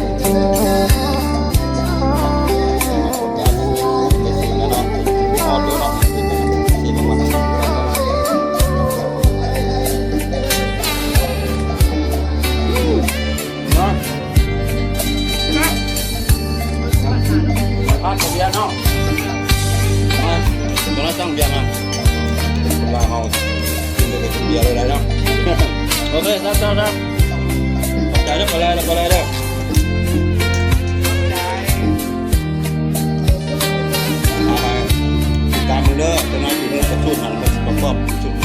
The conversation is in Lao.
ເນາະ ເນາະ ໄປພາດກັບເບຍເນາະ ມາ ຕົວນັ້ນຕັ້ງເບຍມາ ວ່າເຮົາກິນເບຍເລີຍໄດ້ເນາະ ໂອເຄ ຄັບ ຄັບ ຄັບ ຂອບໃຈເດີ ໄປແລ້ວ ໄປແລ້ວເດີ ເອົາໄປຕິດຕາມເບິ່ງເດີ ຕົວນັ້ນຢູ່ໃນກະສູດຫັ້ນ ປະກອບສູດ